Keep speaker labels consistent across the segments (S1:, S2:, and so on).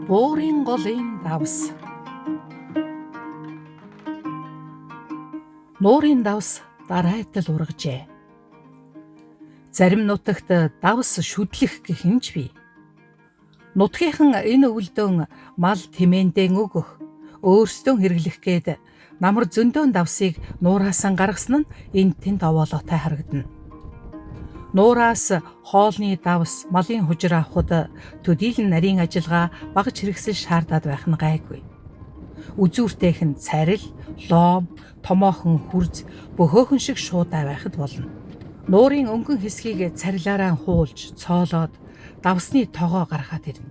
S1: Буурын голын давс. Нуурын давс дараайтал ургажээ. Зарим нутагт давс шүдлэх гэх нь ч бий. Нутгийнхан энэ өвөлдөн мал тэмээндээ өгөх, өөрсдөө хэрэглэх гээд намар зөндөөн давсыг нуураасан гаргасан нь энд тэнд овоолоотой харагдана. Нуураас хоолны давс, малын хужир авахд төдийлөн нарийн ажиллагаа багаж хэрэгсэл шаардаад байх нь гайгүй. Үзүүртэйх нь царил, лоом, томоохон хүрз, бөхөөхөн шиг шуудай байхад болно. Нуурын өнгөн хэсгийг царилаараа хуулж, цоолоод давсны тогоо гаргаад ирнэ.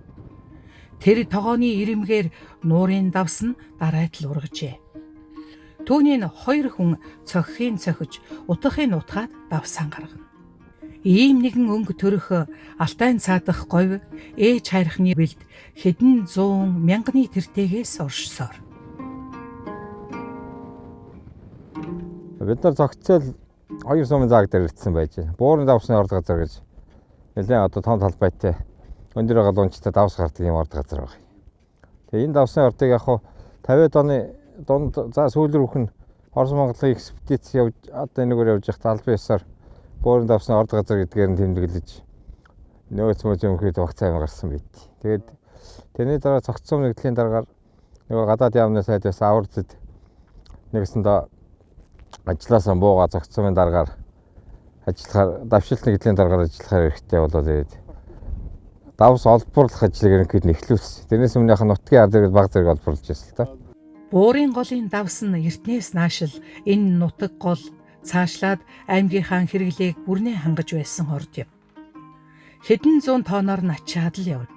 S1: Тэр тогооны ирэмгээр нуурын давс нь дараайтал ургажээ. Түүний нь хоёр хүн цохихын цохиж, утгахын утгаад давсаан гаргана. Ийм нэгэн өнгө төрөх алтайн цаадах говь ээж хайрхны бэлд хэдэн зуун мянганы тэртээгээс оршсоор.
S2: Бид нар зохицол хоёр сумын зааг дээр ирсэн байж. Буурын давсны орд газар гэж нэлээд одоо том талбайтай өндөр галуунчтай давс гардаг юм орд газар байна. Тэгээ энэ давсны ордыг яг хуу 50-ад оны дунд за сүүл рүүх нь Орос Монголын экспедиц явж одоо энэгээр явж байхдаа албан ёсоор буурын давсны орд газар гэдгээр нь тэмдэглэж нөөц мөц өмхөд багц аймаг гарсан байт. Тэгээд тэрний дараа цогцсон нэгдлийн дараагаар нөгөө гадаад яамны сайд байсан авар зэд нэгсэндээ ажиллаасан бууга цогцсомын дараагаар ажиллахаар давшилт нэгдлийн дараагаар ажиллахаар хэрэгтэй болоод ирээд давс олборлох ажлыг ерөнхийд нь эхлүүлсэн. Тэрнээс өмнө яг нутгийн ард иргэд баг зэрэг олборлож байсан л та.
S1: Буурын голын давс нь эртнээс наашил энэ нутаг гол цаашлаад аймгийнхаа хэрэглээг бүрнээ хангаж байсан орд юм. Хэдэн зуун тооноор нь ачаад л явна.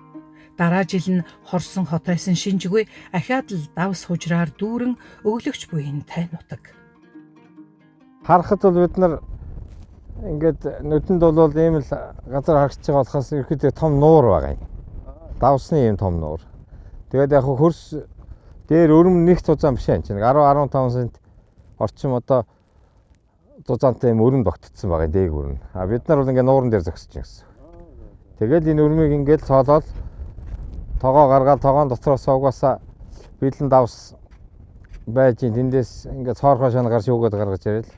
S1: Дараа жил нь хорсон хотойсон шинжгүй ахиад л давс хужраар дүүрэн өглөгч буянтай нутаг.
S2: Харахад бол бид нар ингээд нүдэнд бол ийм л газар харагдаж байгаа болохоос ерөнхийдөө том нуур байгаа юм. Давсны ийм том нуур. Тэгээд яг хөрс дээр өрөм нэг зузаан биш юм чинь 10 15 сент орчим одоо зузаантай юм өрөм тогтцсон байгаа дээгүүр нь. А бид нар бол ингээд нууран дээр зогсож байгаа гэсэн. Тэгэл энэ өрмийг ингээд цоолоод тогоо гаргаад тогоон дотроос угаасаа бэлэн давс байж тэндээс ингээд цоорхоо шанагаар шүүгээд гаргаж ирэл.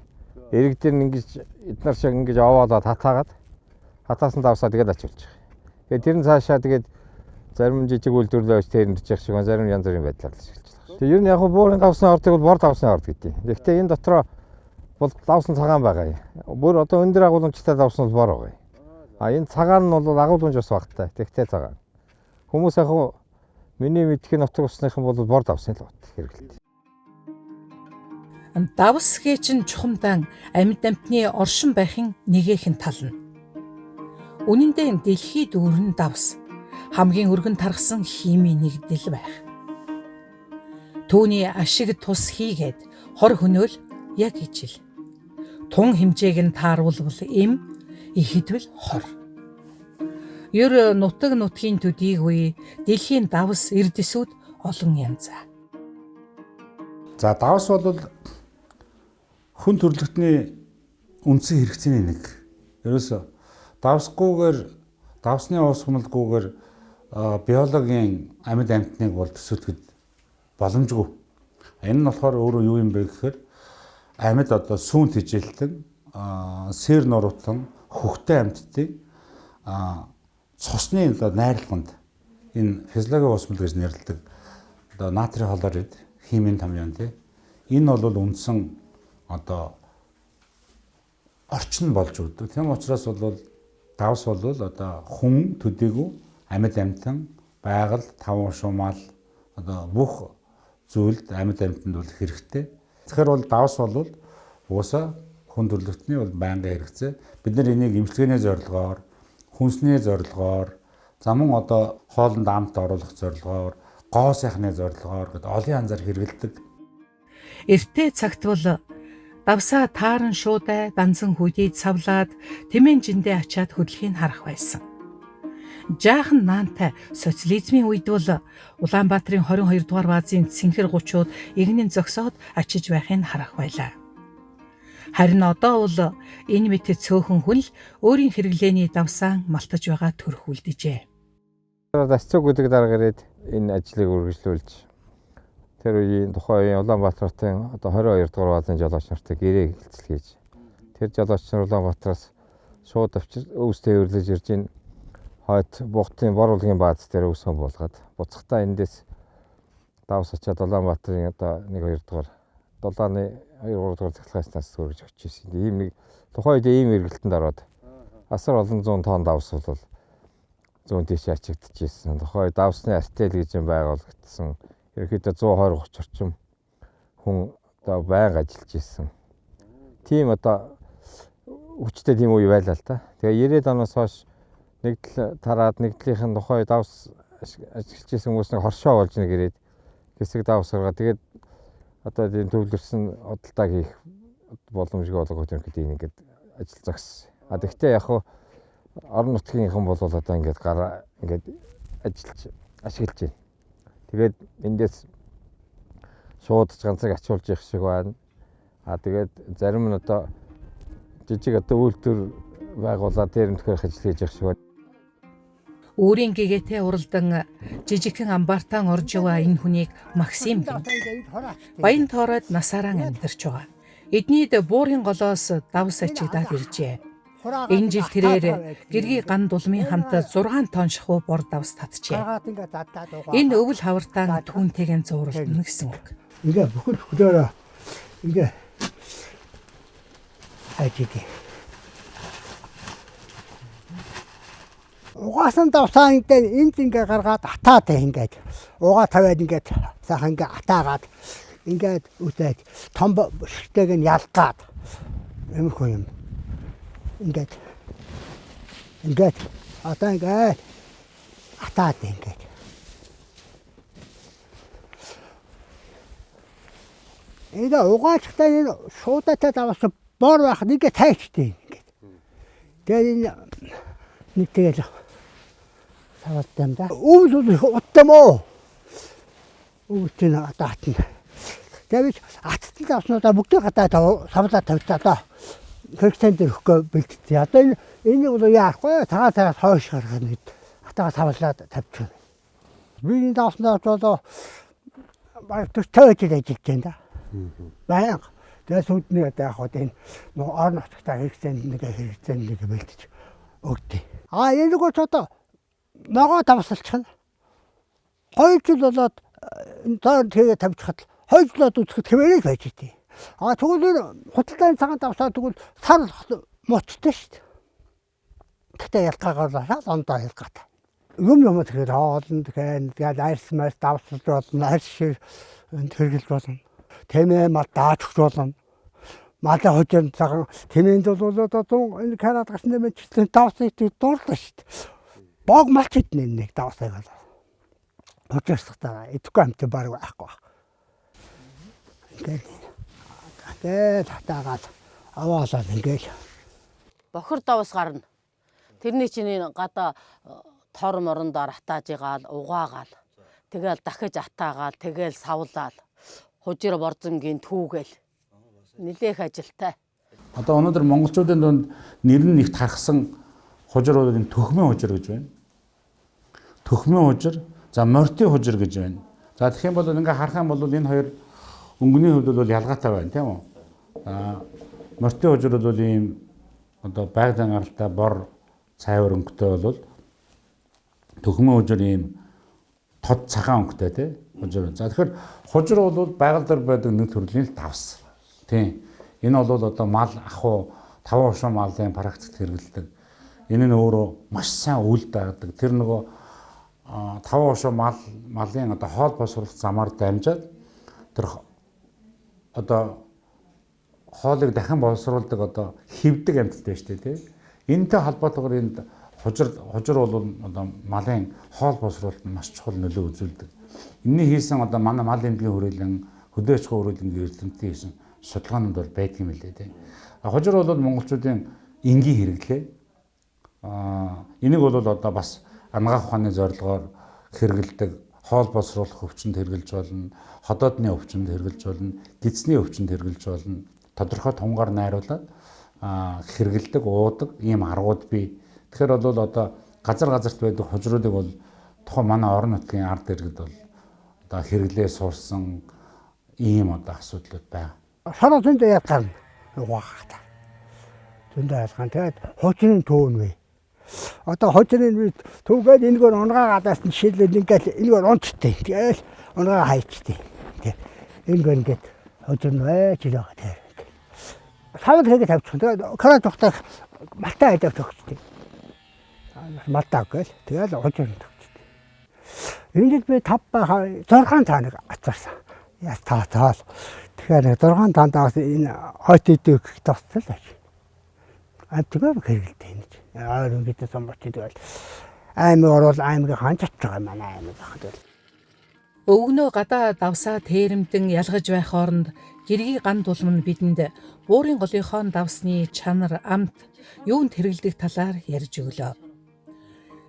S2: Эрэг дээр нь ингэж эднэр шиг ингэж овоолоод хатаагаад хатаасан давсаа тэгээд ачуулчих. Тэгээд тэр нь цаашаа тэгээд зарим жижиг үйлдвэрлэл байж тэр нэрчих шиг зарим янз бүрийн байдлаар л ашиглаж байгаа. Тэгээд ер нь яг буурын давсны ордыг бол бор давсны орд гэдэг. Гэхдээ энэ дотроо бол давсан цагаан байгаа юм. Бүр одоо өндөр агуулмжтай давсан бол бор байгаа юм. А энэ цагаан нь бол агуулмж бас багтай. Тэгтээ цагаан. Хүмүүс яг миний мэдхийн нутаг усныхан бол бор давсны л бат хэрэглэдэг.
S1: Давс гээ чинь чухамдаан амьд амьтны оршин байхын нэгэхэн тал нь. Үнэн дээр дэлхийд дүүрэн давс хамгийн өргөн тархсан химийн нэгдэл байх. Түүний ашиг тус хийгээд хор хөнөөл яг ижил. Тун хэмжээг нь тааруулбал эм, ихэдвэл хор. Ер нутаг нутгийн төдийгүй дэлхийн давс эрдэсүүд олон янзаа.
S3: За давс бол хүн төрөлхтний үндсэн хэрэгцээний нэг. Ерөөсө давсгүйгээр давсны уусгамлгүйгээр биологийн амьд амьтныг бол төсөөлөхөд боломжгүй. Энэ нь болохоор өөрөө юу юм бэ гэхээр амьд одоо сүүн тэжээлтэн, сэр нуруутлан, хөхтэй амьтдын цусны одоо найрлаганд энэ физиологийн уусмал гэж нэрлэдэг одоо натрий хлорид химийн томьёон тий. Энэ бол үндсэн одоо орчин болж өгдөг. Тийм учраас бол давс бол одоо хүн төдийгүй амьд амьтан, байгаль, таван шумаал одоо бүх зүйлд амьд амьтанд бол хэрэгтэй. Тэгэхээр бол давс бол угаасаа хүн төрөлхтний бол байнгын хэрэгцээ. Бид нар энийг эмчилгээний зорилгоор, хүнсний зорилгоор, за мөн одоо хоолнд амт оруулах зорилгоор, гоо сайхны зорилгоор гэдэг олон янзаар хэрэглэдэг.
S1: Эртээ цагт бол давсаа тааран шуудай данзан хүдийд савлаад тэмээн жиндээ ачаад хөдлөхийг харах байсан. Жаахан наантай социализмын үед бол Улаанбаатарын 22 дугаар баазын цэнхэр гучууд эгнэн зогсоод ачиж байхыг харах байлаа. Харин одоо бол энэ мэт цөөхөн хүн л өөрийн хэрэглээний давсаан малтаж байгаа төрх үлдэжээ.
S2: Дасцуг гэдэг дарга ирээд энэ ажлыг үргэлжлүүлж тэр үеийн тухайн үеийн Улаанбаатар хотын одоо 22 дугаар баазын жолооч нартай гэрээ хэлцэл хийж тэр жолооч нар Улаанбаатараас шууд авчир өвстэй өрлөж ирж энэ хойд бугтын бор улгийн бааз дээр өвсөн буулгаад буцахтаа эндээс давс очиад Улаанбаатарын одоо 1 2 дугаар дулааны 2 3 дугаар цахилгаан станцаас хүргэж очиж ирсэн. Ийм нэг тухайн үед ийм эргэлтэнд ороод асар олон зуун тонн давс бол зүүн тийш ачигдчихсэн. Тухайн үед давсны артел гэж юм байгуулагдсан. Ерөнхийдөө 120 30 орчим хүн одоо байнга ажиллаж исэн. Тийм одоо хүчтэй тийм үе байлаа л та. Тэгээ 90-ад оноос хойш нэгдэл тараад нэгдлийнх нь тухайн давс ажиллаж исэн хүмүүс нэг хоршоо болж нэг ирээд хэсэг давс гаргаад тэгээд одоо тийм төвлөрсөн худалдаа хийх боломжгүй болгоод ерөнхийдөө ингээд ажил зогссон. А тэгвэл яг хуу орон нутгийнхан бол одоо ингээд гараа ингээд ажиллаж ашиглаж байна. Тэгээд эндээс шууд ч ганцыг ачуулж явах шиг байна. А тэгээд зарим нь одоо жижиг одоо үйлдвэр байгуулаад дээр нь төхөх ажил хийж явах шиг байна.
S1: Өөрийн гэгээтэй уралдан жижигхэн амбартаан орж яваа энэ хүнийг Максим гэнэ. Баян тооройд насаараа амьдарч байгаа. Эднийд буурын голоос давс ачигдаад иржээ. Энэ жил тэрээр гэргий ган дулмын хамт 6 тонн шахуу бор давс татжээ. Энэ өвөл хавартаан түүнтэйгэн зууралдана гэсэн үг.
S4: Ингээ бүхэл хөлөөрөө ингээ хайж идэв. Угаасан давсаа ингээд энд ингээ гаргаад атаад ингээд угаа тавиад ингээд сайхан ингээ атаагаад ингээд үтээд том шигтэйг нь ялгаад юмхөө юм. Ингээд ингээд одоо ингээд атаад ингээд энэ угаачтай энэ шуудатай давс бор байх нэг тайчтай ингээд. Тэгээд энэ нэг тэгэл савалтай юм да. Өвөл их уттам оо. Өвөл чинь одоо атна. Тэгээд аттан давснуудаа бүгдийг гадаа савлаа тавьчихлаа одоо. Хэрэгцээнд дээр өгөхгүй бэлдсэн. Одоо энэ энийг бол яахгүй цагаан цагаас хойш гаргах нэг атагаа савлаад тавьчих. Би энэ давснаа одоо баг 40 50 жил ажиллаж байна да. Баян. Тэгээд сүйдний одоо яг хөө энэ нөгөө орон нутагтаа хэрэгцээнд нэг бэлдэж өгдөө. А энэ нөгөө ч одоо ногоо давсалчихна. 2 жил болоод энэ тойрон тэгээ тавьчихад 2 жил болоод үзэхэд хэмээрээ байж идэв. А тэгвэл худалдааны цагаан давсаа тэгвэл сар муцтай шүү дээ. Гэхдээ ялгаагаар шал ондоо ялгаатай. Юм юм тэгэхээр хоолнд тэгэхээр тэгэл арьс марс давсалж болно, арьс шир хэрэглэж болно. Тэмээ мал дааж өгч болно. Малын хожим цагаан тэмээнд бол одоо энэ Канад гарсан нэмэ чиглэн давсыг дурлаа шүү дээ. Бог малч иднэ нэг давсыг бол. Хожирсахтаа идэхгүй амт баг байхгүй баг. Ингээд тэгэл хатаагаад аваалаа ингээл.
S5: Бохир давс гарна. Тэрний чинь энэ гадаа тор морондоор атааж игаал угаагаал. Тэгэл дахиж атаагаал, тэгэл савлаал. Хужир борзонгийн түүгээл. Нилээх ажилтай.
S3: Одоо өнөөдөр монголчуудын дунд нэр нь их тархсан хужир бол энэ төхмийн хужир гэж байна. Төхмийн хужир, за морьтын хужир гэж байна. За тэгэх юм бол ингээ харах юм бол энэ хоёр өнгөний хувьд бол ялгаатай байна, тийм үү? За морьтын хужир бол ийм одоо байгалийн гаралтай бор цайвар өнгөтэй бол төхмийн хужир ийм тод цагаан өнгөтэй, тийм хужир. За тэгэхээр хужир бол байгаль дээр байдаг нэг төрлийн л давс. Тийм. Энэ бол одоо мал ахуй таван хушуу малын практикт хэрэглэдэг. Энэ нь өөрөө маш сайн үл дагдаг. Тэр нөгөө таван хушуу малын одоо хоол босруулах замаар дамжаад тэр одоо хоолыг дахин боловсруулдаг одоо хөвдөг амьтад байна шүү дээ, тийм. Энэтэй холбоотойгоор энд хужир бол одоо малын хоол боловсруулалт маш чухал нөлөө үзүүлдэг. Энэний хийсэн одоо манай мал эмнэлгийн хүрээлэн, хөдөө аж ахуйн хүрээлэнгийн эрдэмтдийн хийсэн судалгаанууд бол байдаг юм лээ, тийм. Хужир бол монголчуудын энгийн хэрэглээ. Энийг бол одоо бас анагаах ухааны зорилгоор хэрэглэдэг, хоол боловсруулах өвчнөд хэрэглэж болно, ходоодны өвчнөд хэрэглэж болно, гидсний өвчнөд хэрэглэж болно. Тодорхой тунгаар найруулад хэрэглэдэг, уудаг ийм аргууд бий. Тэгэхээр бол одоо газар газарт байдаг хужруудыг бол Тухайн манай орон нутгийн ард иргэд бол одоо хэрэглээ сурсан ийм одоо асуудлууд байна.
S4: Шороо зөндөө ядгарна. Угаахта. Зөндөө ялгаан. Тэгээд хожрын төөнвэ. Одоо хожрын үе түүгээд энэгээр унгаа гадаас нь шилэл ингээл энэгээр унттай. Тэгэл унгаа хайчтай. Тэг. Энэгээр ингээд хожрын байж л байгаа тэр. Савд хийгээд тавьчих. Тэгээд краа тухтах малтай хайдаг төгчтэй. Малтай гээл. Тэгэл хожрын төгчтэй. Энд би 5 байхаа 6 тааныг ацаарсан. Яс таатаал. Тэгэхээр 6 таанд бас энэ хойт идэг тосцол аж. Амтгаа хэрэгэлтэй энэ. Аа ингээд самбарч тэгэл аймаг орвол аймгийн хаан чатж байгаа манай аймаг хаа тэгэл.
S1: Өвгнөө гадаа давсаа тэрэмдэн ялгаж байх хооронд жиргий ган дулам нь бидэнд буурын голынхоо давсны чанар, амт, юунд хэрэглэдэг талаар ярьж өглөө.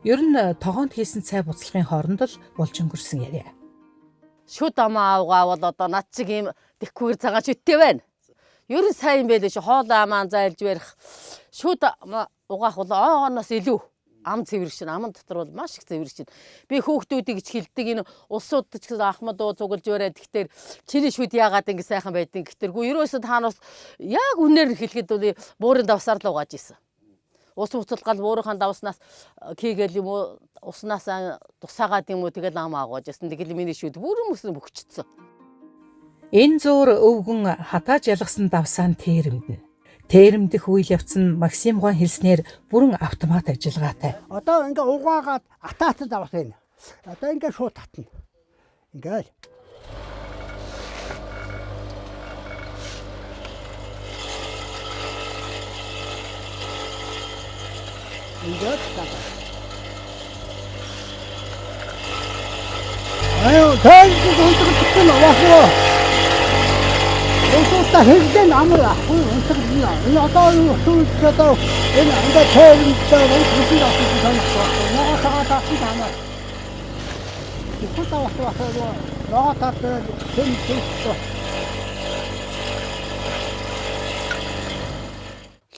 S1: Ер нь тогоонд хийсэн цай буцлагын хооронд л болж өнгөрсөн яриа.
S5: Шүд амаа авгаа бол одоо над чиг ийм тэхгүүр цагаан шүттэй байна. Ер нь сайн юм байлээ шүү. Хоол амаа зайлж барих. Шүд угаах бол оогоноос илүү ам цэвэр шин, аман дотор бол маш их цэвэр шин. Би хүүхдүүдийг ч хилдэг энэ улсууд ч гэсэн ахмад уу цуглаж бариад гэхдээ чиний шүд яагаад ингэ сайхан байдیں۔ Гэхдээ ерөөсөө та нас яг үнээр хэлэхэд бол буурын давсаар л угааж исэн. Ус буцалгаал буурынхаа давснаас хийгээл юм уу, уснаас тусаагаад юм уу тэгэл ам агуулж исэн. Тэгэл миний шүд бүрэн мөсөн бөхчсөн.
S1: Энэ зуур өвгөн хатааж ялгасан давсаан тэрэмдэнэ. Тэрэмдэх үйл явц нь Максим гон хэлснээр бүрэн автомат ажиллагаатай.
S4: Одоо ингээ угаагаад атаатан давс энэ. Одоо ингээ шууд татна. Ингээл. Ингээд татна. Аюу, тайлбар унтдаг нь явах. Усуудаа хэрэглэн амар ахгүй унтдаг юм. Энэ одоо юу сүүлд одоо энэ ингээ тайвантай унтдаг авсан санагдах байна. Ногоо цагаан таасан танаа. Ихүү тавах тавах ногоо таатай тэм тэм.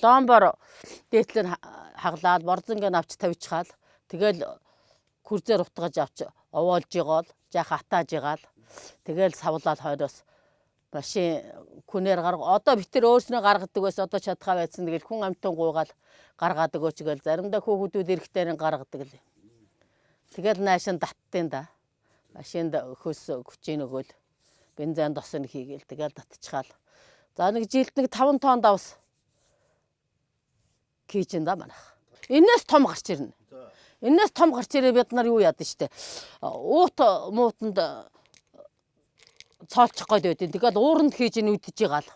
S5: Ломбор дээдлэн хаглаад борзонг авч тавьчихаал. Тэгэл күрзээр утгаж авч овоолж игаал, жаах атааж игаал. Тэгэл савлаад хойноос машин күнээр гарга. Одоо бид тэр өөрснөө гаргадаг байсан, одоо чадхаа байсан. Тэгэл хүн амтан гуйгаал гаргаад өгөөч гээл заримдаа хүүхдүүд эрэхтээр гаргадаг л. Тэгэл наашин даттын да. Машинд хөөс хүчин өгөөл бензин тосон хийгээл тэгэл татчихаал. За нэг жилд нэг 5 тонн давс хийж ин да манайх. Энээс том гарч ирнэ. Энээс том гарч ирээ бид нар юу яадаг штэ. Уут муутанд цоолчих гээд байдیں۔ Тэгэл ууранд хийж ин үдэж байгаа л.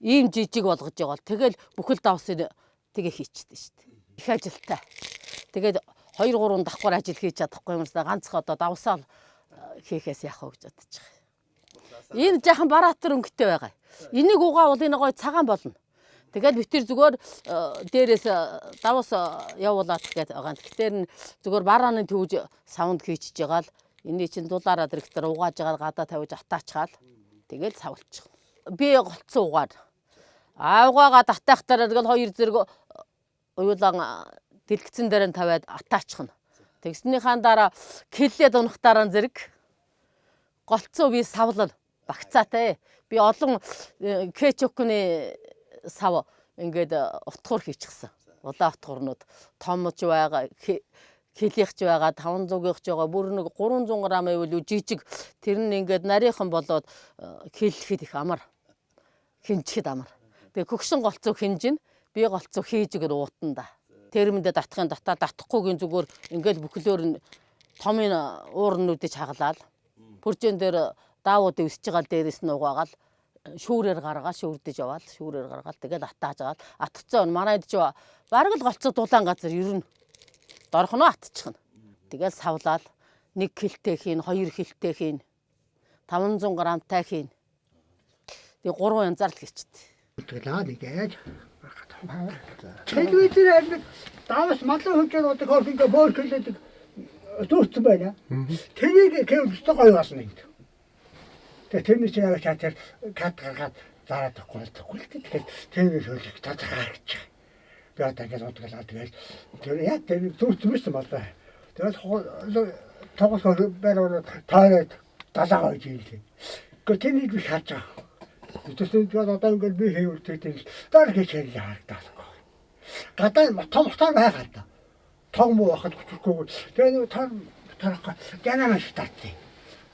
S5: Ийм жижиг болгож байгаа л. Тэгэл бүхэл давсыг тэгээ хийчихдээ штэ. Их ажилтай. Тэгээд 2 3 давхар ажил хийж чадахгүй юмс ганцхан одоо давсаал хийхээс яах вэ гэж бодож байгаа. Энэ жаахан бараатар өнгөтэй байгаа. Энийг угаавал энэ гоё цагаан болно. Тэгээд бид тэр зүгээр дээрээс давс явуулаад гээд байгаа. Тэгэхээр зүгээр барааны төвж савнд хийчихэж байгаа л. Эний чинь дулаараа дэрэгтэр угааж байгаа гадаа тавьж атаачгаал тэгэл савлчих. Би голцсон угаар. Аавгаагаа татаахтараа тэгэл хоёр зэрэг уйлан дэлгэцэн дээр нь тавиад атаачихна. Тэгснийхаа дараа киллээд унахтаараа зэрэг голцсон би савлал багцаатай. Би олон кетчупны сав ингээд утгуур хийчихсэн. Улаан утгуурнууд томч байгаа, килихч байгаа, 500-ийнх байгаа, бүр нэг 300 г байвал жижиг тэр нь ингээд нарийнхан болоод киллэхэд их амар. Хинчихэд амар. Тэгээ хөгшин голцоо хинжин, би голцоо хийж өгөр уутан да. Тэрмэндээ татахын татаа татахгүйгийн зүгээр ингээд бүхлөөр нь томын уурнуудыг хаглаал. Пүржэн дээр даавууд өсөж байгаа дээрээс нь угаагаал шүүрээр гаргаа шүүрдэж яваал, шүүрээр гаргаал тэгэл атааж агаал. Атцсан манайд ч бараг л голцоо дулаан газар ер нь дорхноо атчихна. Тэгэл савлаал 1 килтэй хийн, 2 килтэй хийн, 500 грамтай хийн. Тэгээ 3 янзаар л хийчихдээ.
S4: Тэгэл нэг Телевизээр нэг давс малын хэмжээнд одоо хөрх ингээ бөөр хилээд дүүрсэн байна. Тэрийг гэвэл гоё болно юм. Тэгээ тэрний чинь яг чатар кат гаргаад зараад өгөхгүй болдохгүй л тэгэхээр тэрний шөлөх тодорхой харагдчих. Би одоо ингээд удгалаа тэгэл тэр яг тэр дүүрсэн байсан болоо. Тэгэл Тоглох байр таарад далаа гэж хэлээ. Гэхдээ тэнийг би харж байгаа. Тэтэс би одоо ингээд би хийвэл тэгэл дараа хийж хэлээ харагдаад. Гадаа том хутаар байгаа та. Тог муу байхад хүчрэхгүй. Тэгээ нэг тор тарахгүй жанаа маш татсан.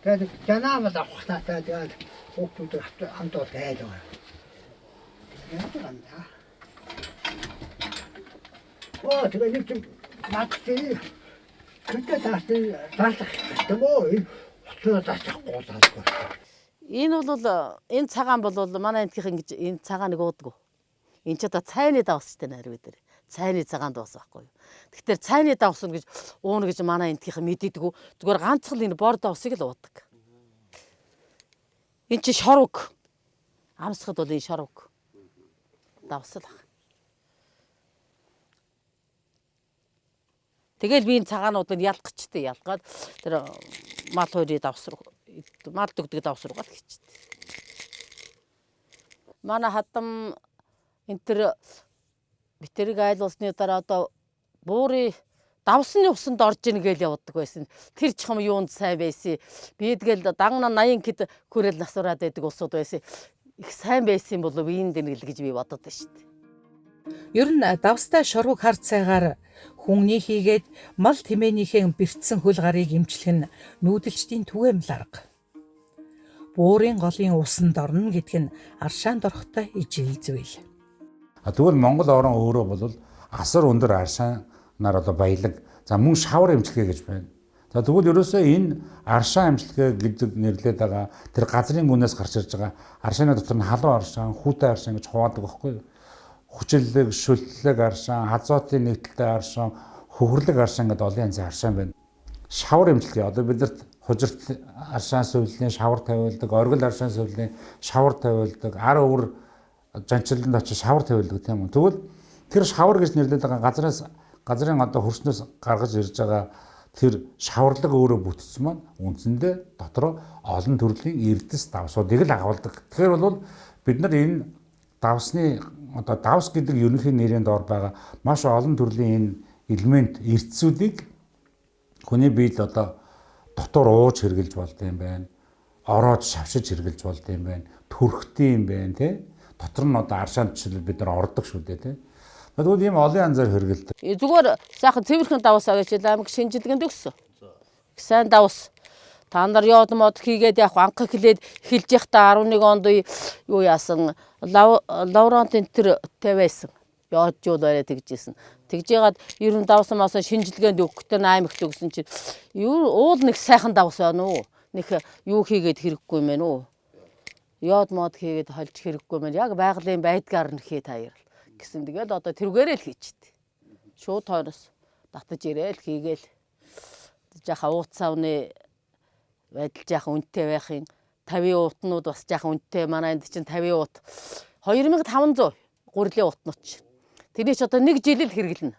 S4: Тэгээд жанаа мал авах таатай тэгээд хүүхдүүд хамт бол гайл байгаа. Яг юм да. Оо тэгээ нэг тийм надтай гэдэг таасны даалах юм уу? Энэ уцаа даахгүй болоодгүй.
S5: Энэ бол энэ цагаан бол манай энтхийн ингэж энэ цагааныг уудаг. Энэ ч одоо цайны давс шүү дээ нарви дээр. Цайны цагаан давс байхгүй юу. Тэгэхээр цайны давс гэж ууна гэж манай энтхийн мэддэггүй. Зүгээр ганцхан энэ бор давсыг л уудаг. Энэ чи шорвог. Амсахад бол энэ шорвог. Давс л ах. Тэгэл би энэ цагаануудыг ялгчтэй ялгаад тэр мал хоёрыг давс руу мал дөгдөг давс руугаа л хийчихдээ. Манай хадам энэ тэр битэрэг айлуулсны дараа одоо буурын давсны усанд орж ийн гээл явдаг байсан. Тэр чхам юунд сайн байсан. Би тэгэл дан 80 хэд хүрэл насураад байдаг усуд байсан. Их сайн байсан болов энд дэнэл гэж би бодод шүү дээ.
S1: Ер нь давстай шорвог хар цайгаар хүнний хийгээд мал тэмээнийхээ бэртсэн хөл гарыг эмчлэх нь нүүдэлчдийн түгээмэл арга. Буурын голын усанд орно гэдг нь аршаанд орохтой ижил зүйл.
S3: А тэгвэл Монгол орон өөрөө бол асар өндөр аршаанаар одоо баялаг. За мөн шавар эмчилгээ гэж байна. За тэгвэл ерөөсөө энэ аршаан эмчилгээ гэдэг нэрлээд байгаа тэр газрын гүнээс гарч ирж байгаа аршааны дотор нь халуун аршаан, хүүтэн аршаан гэж хуваадаг байхгүй юу? Хүчиллэг, шүлтлэг аршаан, азотын нэгдэлтэй аршаан, хөхөрлөг аршаан гэдэг олон янзын аршаан байна. Шавар эмчилгээ одоо бидэрт хужирт аршаан сувилын шавар тавиулдаг, оргил аршаан сувилын шавар тавиулдаг, ар өвөр жанчлаланд очиж шавар тавиулдаг тийм үү. Тэгвэл тэр шавар гэж нэрлэдэг байгаа газраас газрын одоо хөрснөөс гаргаж ирж байгаа тэр шаварлаг өөрөө бүтцэн маань үндсэндээ дотроо олон төрлийн эрдэс давсуудыг л агуулдаг. Тэгэхээр бол бид нар энэ давсны одоо давс гэдэг ерөнхий нэрийн доор байгаа маш олон төрлийн энэ элемент эрдэсүүдийг хүний биед одоо дотор ууж хэрглэж болд юм байна. Ороод шавшиж хэрглэж болд юм байна. Төрхтэй юм байна тий. Дотор нь одоо аршаанд жишээлбэл бид нар ордог шүү дээ тий. Тэгвэл ийм олон янзаар хэргэлдэг.
S5: Зүгээр сайхан цэвэрхэн давсаа гэж аймаг шинжилгээнд өгсөн. Сайн давс. Та нар яод мод хийгээд яг анх эхлээд эхэлж явахдаа 11 онд юу яасан Лаврант энэ төр тавиасан. Яод жуул барай тэгжсэн. Тэгж яагаад 90 давсан масан шинжилгээнд өгөхдөө аймагт өгсөн чинь юу уул нэг сайхан давс байна уу? Нэг юу хийгээд хэрэггүй юм байна уу? Яод мод хийгээд холж хэрэггүй юм байна. Яг байгалийн байдгаар нь хий таяр гэсэн. Тэгэл одоо тэргээрээ л хийчихдээ. Шууд хойноос татаж ирээл хийгээл жаахан ууц савны байдал жаахан үнэтэй байх юм. 50 уутнууд бас жаахан үнэтэй. Манай энд чинь 50 уут 2500 гурилын уутнууд чинь. Тэрний ч одоо нэг жил л хэрэглэнэ.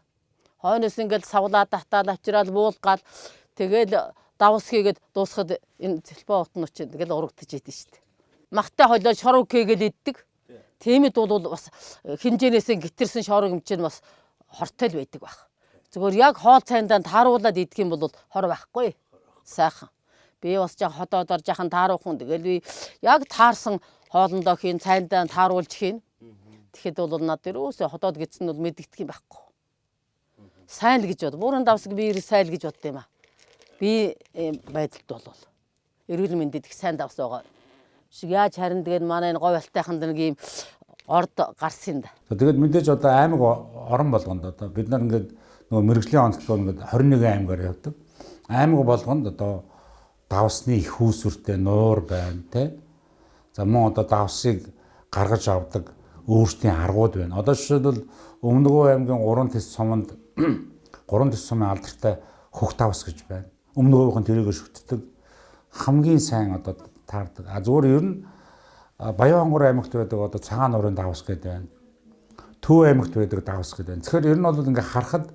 S5: Хойноос ингээл савлаа татаал авчраал буулгаал тэгэл давс хийгээд дуусахад энэ зэлбэ уутнууд чинь тэгэл урагдчих идэв шүү дээ. Махтай холио шорог хийгээл иддэг. Тиймэд бол бас хинжээнээс гитэрсэн шорог юм чинь бас хортой л байдаг байх. Зүгээр яг хоол цайндаа тааруулаад идэх юм бол хор байхгүй. Сайхан. Би бас жаа ходоодоор жахан тааруухан тэгэл би яг таарсан хоолндоо хийн цайндаа тааруулж хийн. Тэгэхэд бол над ерөөсөө ходоод гэсэн нь бол мэдэгдэх юм байхгүй. Сайн л гэж бод. Буурын давсаг би ер сайн л гэж бодд юм аа. Би байдалд бол эрүүл мэндэд их сайн давс байгаа. Шиг яаж харин тэгээд манай энэ говь алтайханд нэг ийм орд гарсан юм да.
S3: Тэгээд мэдээж одоо аймаг орон болгонд одоо бид нар ингээд нөгөө мэрэгжлийн онцлогоор ингээд 21 аймгаар явдаг. Аймаг болгонд одоо давсны их үүсвэртэй нуур байна тий. За мөн одоо давсыг гаргаж авдаг өөрсдийн аргууд байна. Одоо жишээлбэл Өмнөгөө аймгийн 3 тэс суманд 3 тэс сумын алдартай хөх давс гэж байна. Өмнөгөөхөн тэрийг шүтдэг. Хамгийн сайн одоо таардаг. А зүгээр ер нь Баян-Хонгор аймагт байдаг одоо Цагаан нуурын давс гэдэг байна. Төв аймагт байдаг давс гэдэг байна. Тэгэхээр ер нь бол ингээ харахад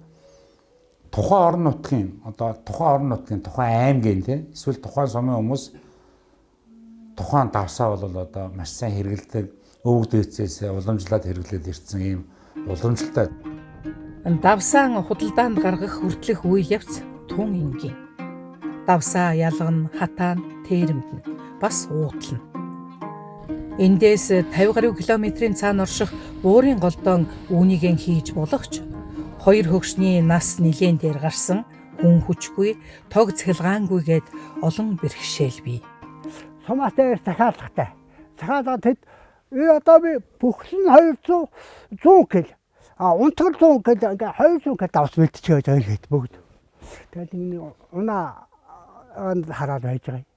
S3: тухайн орон нутгийн одоо тухайн орон нутгийн тухайн аймгийн тий эсвэл тухайн сумын хүмүүс тухайн давсаа бол одоо маш сайн хэрэгэлдэг, өвөг дээдсээс уламжлаад хэрэглээд ирсэн ийм уламжлалтай.
S1: Давсаан худалдаанд гаргах хүртэлх үйл явц тун энгийн. Давсаа ялгана, хатаана, тэрэмдэнэ, бас уудлана. Эндээс 50 гаруй километрийн цаана орших Буурын голдоон үүнийг хийж болох ч хоёр хөгшний нас нилээн дээр гарсан хүн хүчгүй, тог цахилгаангүй гээд олон бэрхшээл бий.
S4: Сумаас дээр захиалгатай. Захиалга тэд одоо би бүхэл нь 200 100 кг. А унтгар 100 кг ингээ 200 кг давс бэлтчихэж байгаа юм бүгд. Тэгээд энэ унаа хараад байж байгаа юм.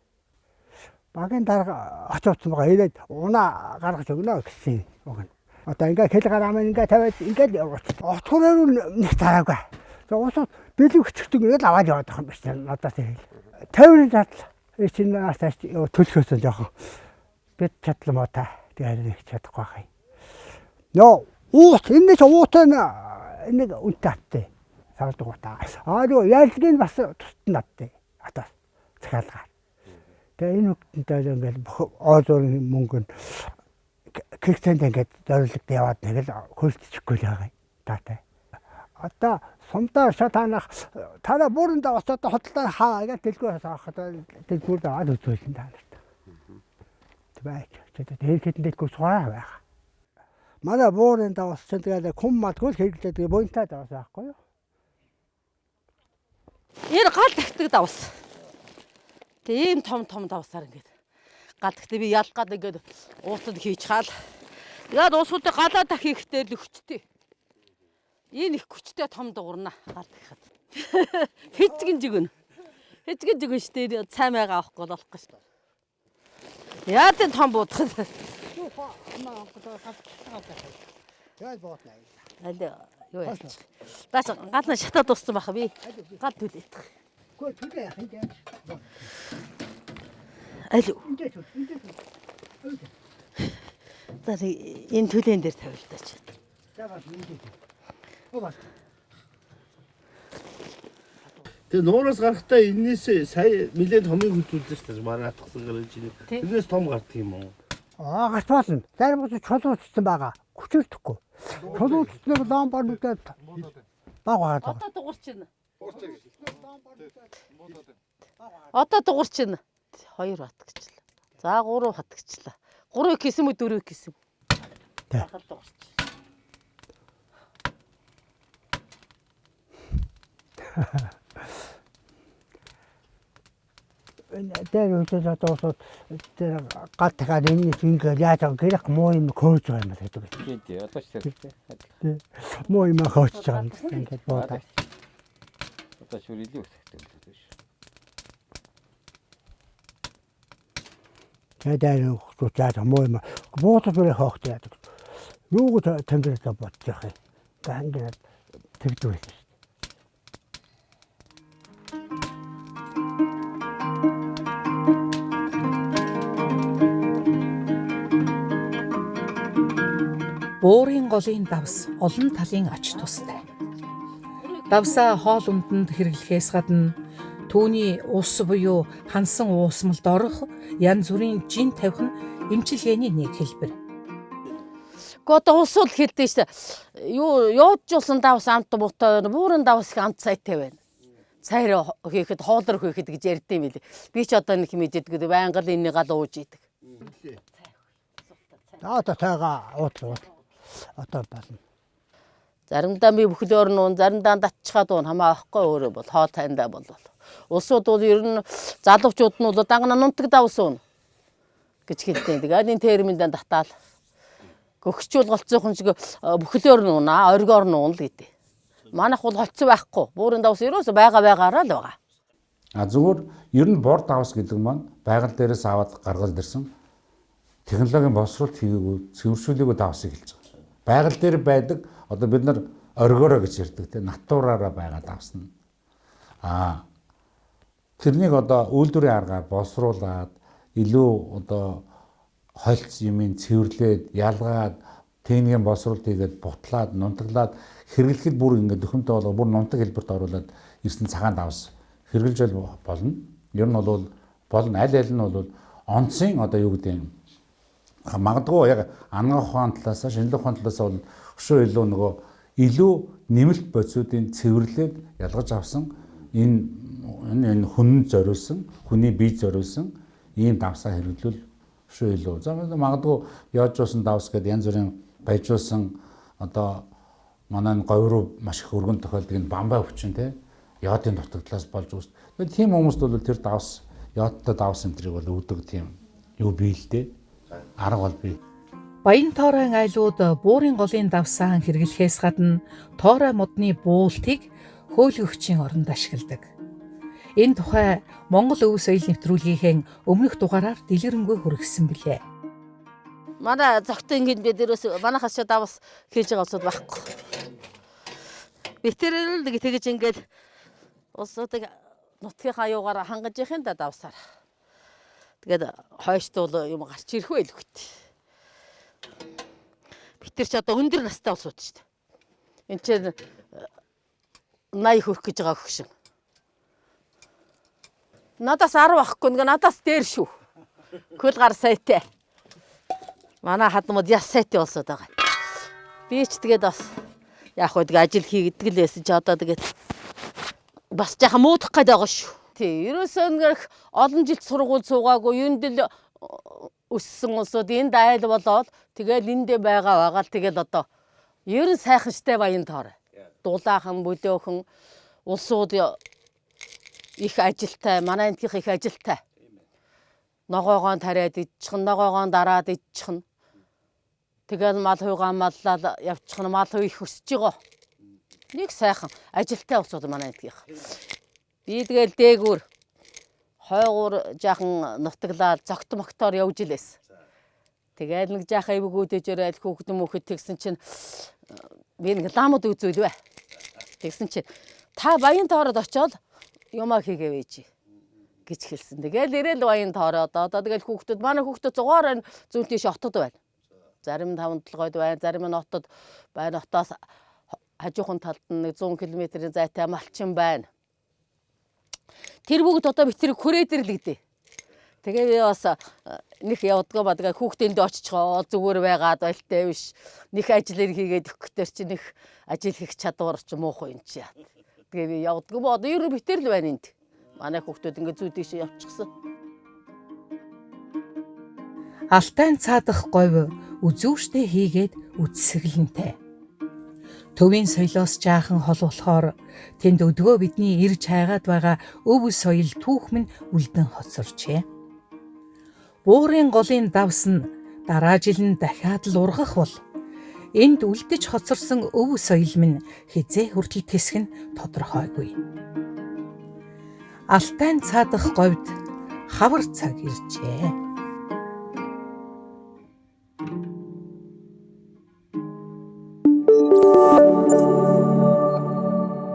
S4: Багийн дарга очиодсон байгаа. Ирээд унаа гаргаж өгнө гэсэн үг нь. Одоо ингээ хэл гараамаа ингээ тавиад ингээд отгороор нэг тараагүй. Тэгээ усууд бэлэг өчгдөг ингээл аваад яваад байгаа юм биш надаас тэгэл. 50-ын зардал чинь нас тааш төлөхөөсөн жоохон бид чадлаа мó та. Тэгээ нэг чадахгүй байх юм. Нөө уут энэс уутай нэг үнэтэй автыг. Савдаг утаа. Аа нөгөө ялгийн бас тусад нь автыг. Атаас захиалгаар. Тэгээ энэ хүүхдэнтэй ингээл бүх оозорын мөнгө нь кэрцэнд ингээд зориулагдсан яваад нэг л хөлтчихгүй л байгаа юм. Таатай. Одоо сумдаа шатаанах танаа бүрэн давс одоо хөдөлтөөр хаа гэж дэлгүүрээс авах дэлгүүр аваад үзүүлэн та нарт. Тэг байж. Тэгээд хэдэн дэлгүүр суугаа байх. Манай буурын давс чинь тэгээд кум мадгүй л хэрэглэдэг буянтай давс байхгүй юу?
S5: Энэ гал тагтдаг давс. Тэгээ ийм том том давсаар ингээд гал тагтдаг би ялах гад ингээд уутад хийж хаал. Тэгээд уусуудыг галаа тах хийхдээ л өвчтэй. Энэ их хүчтэй том дуурна гал тахад. Хичгэн жигэн. Хичгэн жигэн штэ цай майгаа авахгүй болохгүй штэ. Яа тийм том буудах.
S4: Тэгээд боотно.
S5: Аль юу яач. Даач гал нь шатаад дууссан байх би. Гал төлөөх.
S4: Гэхдээ төлөө яах юм бэ?
S5: Аль.
S4: Эндээ төл. Эндээ төл.
S5: За энэ төлөөн дээр тавил даач.
S4: За бас эндээ төл. Оо бас.
S6: Тэгээ нуураас гарахдаа энэс сая нэлээд томыг хөтөлсөн шүү дээ. Манай атгсан гараж чинь. Тэрнээс том гардаг юм уу?
S4: Аа гарч болно. Зарим хүмүүс чулуужсан байгаа. Хүчээрдэхгүй. Чулуужсноор ломбарнуудад баг байгаа.
S5: Одоо дугуурчин. Одоо дугуурчин. 2 батгчлаа. За 3 батгчлаа. 3 хийсэн үү 4 хийсэн.
S4: Тэ.
S5: Дугуурч.
S4: Тэр үедээ одоо усууд тэр гал дахиад энэ ингээд яаж байгаа гэрэх муу юм хөөж байгаа юм байна гэдэг.
S2: Тийм тий. Одоо ч тэр.
S4: Муу юм хөөж байгаа юм ингээд буудаа.
S2: Одоо шүр илүү өсөхтэй юм биш.
S4: Тэгээд дээр хүмүүс яаж муу юм буудаж бүрээ хоохтой яадаг. Юуг тэмдэглэж бодож явах юм. Ингээд тэгдэг байсан.
S1: Буурын голын давс олон талын ач тустай. Давсаа хоол унтанд хэрэглэхээс гадна түүний ус буюу хансан уусмалд орох янз бүрийн жин тавих нь эмчилгээний нэг хэлбэр.
S5: Гэхдээ одоо усуул хэлдэг шүү дээ. Юу юужуулсан давс амт муутай байна. Буурын давс их амт сайтай байна. Цайр хийхэд хоолор хийхэд гэж ярьд юм билээ. Би ч одоо нэг мэддэг байнга л энэний гал ууж идэг.
S4: Одоо тайгаа уудлаа. Одоо болно.
S5: Заримдаа би бүхлөөр нуун, заримдаа татчихад уун хамаа авахгүй өөрөө бол хоол тайндаа бол. Улсууд бол ер нь залуучууд нь бол дангана нунтаг давс уун гэж хэлдэг. Тэгээд энэ терминдээ татаал. Гөгчүүл голцоохон шиг бүхлөөр нуунаа, оргиор нуун л гэдэг. Манайх бол холцсон байхгүй. Буурын давс ерөөсө байгаа байгаараа л байгаа.
S3: А зүгээр ер нь бор давс гэдэг маань байгаль дээрээс аваад гаргал ирсэн технологийн боловсролт хийгээгүй, цэвэршүүлээгүй давсыг хэлж байгаа. Байгаль дээр байдаг одоо бид нар оргиороо гэж ярьдаг тийм натураараа байгаа давс нь. А тэрнийг одоо үйлдвэрийн аргаар боловсруулад илүү одоо хольц юмын цэвэрлээд ялгаад техникийн боловсролт хийгээд бутлаад нунтаглаад хэрэглэхэд бүр ингээд дөхөмтэй болго бүр нунтаг хэлбэрт оруулаад ирсэн цагаан давс хэрэглэж болно. Ер нь бол болно аль аль нь бол онцын одоо юу гэдэг юм магадгүй яг анагаах ухаан талаас шинжлэх ухаан талаас бол өшөө илүү нөгөө илүү нэмэлт бодисуудын цэвэрлээд ялгаж авсан энэ Энэ хүн зориулсан, хүний бие зориулсан ийм давсаа хэрэглүүл шүү илүү. За магадгүй яожуулсан давс гэдэг янз бүрийн баяжуулсан одоо манай энэ говь руу маш их өргөн тохиолдог энэ бамбай өвчин те йодын дутагдлаас болж үүсдэг. Тэгэхээр тийм хүмүүст бол тэр давс йодтой давс энтрийг бол өгдөг тийм юу бий л дээ. Арга бол бий.
S1: Баян тоорой айлууд буурын голын давсаан хэрэглэхээс гадна тоорой модны буултыг хөөлгөгчийн оронд ашигладаг. Энэ тухай Монгол өв соёл нэвтрүүлгийнхээ өмнөх дугаараар дэлгэрэнгүй хүргэсэн билээ.
S5: Манай зогтын гин бид ерөөс манайхаас ч давс хийж байгаа улсууд байхгүй. Бид тэр л нэг тэгэж ингээд улсуудыг нутгийнхаа юугаар хангаж явах юм да давсаар. Тэгээд хойштуул юм гарч ирэх вэ л үгт. Бид тэр ч одоо өндөр настай улсууд шүү дээ. Энд чинь 80 хүрэх гэж байгаа хөгшин. Надаас 10 ахгүй нэг надаас дээр шүү. Көл гар сайтай. Манай хадмууд яс сайтай улсууд байгаа. Би ч тэгээд бас яг хөө тэг ажил хийгдэг л байсан чи одоо тэгээд бас жаахан муудах гээд байгаа шүү. Тий, ерөөсөө нэг олон жил сургууль суугаагүй юунд л өссөн улсууд энд айл болоод тэгэл эндээ байгаа байгаа л тэгэл одоо ер нь сайхан штэ баян тоор. Дулаахан бүлөөхөн улсууд их ажилтай, манай энтгийнх их ажилтай. Ногоогоон тариад идчихэн, ногоогоон дараад идчихэн. Тэгэл мал хуйгаа маллал явчихна, мал хуй их өсөж байгаа. Нэг сайхан ажилтай улсууд манай энтгийнх. Би тэгэл дээгүүр хойгуур жаахан нутаглаад зогт могтоор явж илээс. Тэгэл нэг жаахан эвгүүдэж өрөөл хүүхэд мөхөд тэгсэн чинь би нэг ламууд үзүүлвэ. Тэгсэн чинь та баян тоород очиод юмаа хийгээ вэж гэж хэлсэн. Тэгэл ирээл баян тоороод одоо тэгэл хүүхдүүд манай хүүхдүүд зугаар зүүн тийш отод байна. Зарим нь таван толгойд байна, зарим нь отод байна. Отоос хажуухан талд нь 100 км-ийн зайтай малчин байна. Тэр бүгд одоо бид тэрийг хүрээдэрлэгдээ. Тэгээ би бас них явдгаа ба тэгээ хүүхдээндээ очичгоо зүгээр байгаад байлтай биш. Них ажлыг хийгээд өгөх чи них ажил хийх чадвар ч муухай юм чи яа. Тэгээ би явдгаа ба одоо ер нь битэр л байна энд. Манай хүүхдүүд ингээ зүү тийш явчихсан.
S1: Алтайн цаадах говь үзүүштэй хийгээд үтсгэлэнтэй. Төвийн соёлоос жаахан хол болохоор тэнд өдгөө бидний ирж хайгаад байгаа өв соёл түүх минь үлдэн хоцорчээ. Буурын голын давс нь дараа жил нь дахиад л ургах бол энд үлдэж хоцорсон өв соёл минь хэзээ хүртэл тэсэх нь тодорхойгүй. Алтайн цаадах говьд хавар цаг иржээ.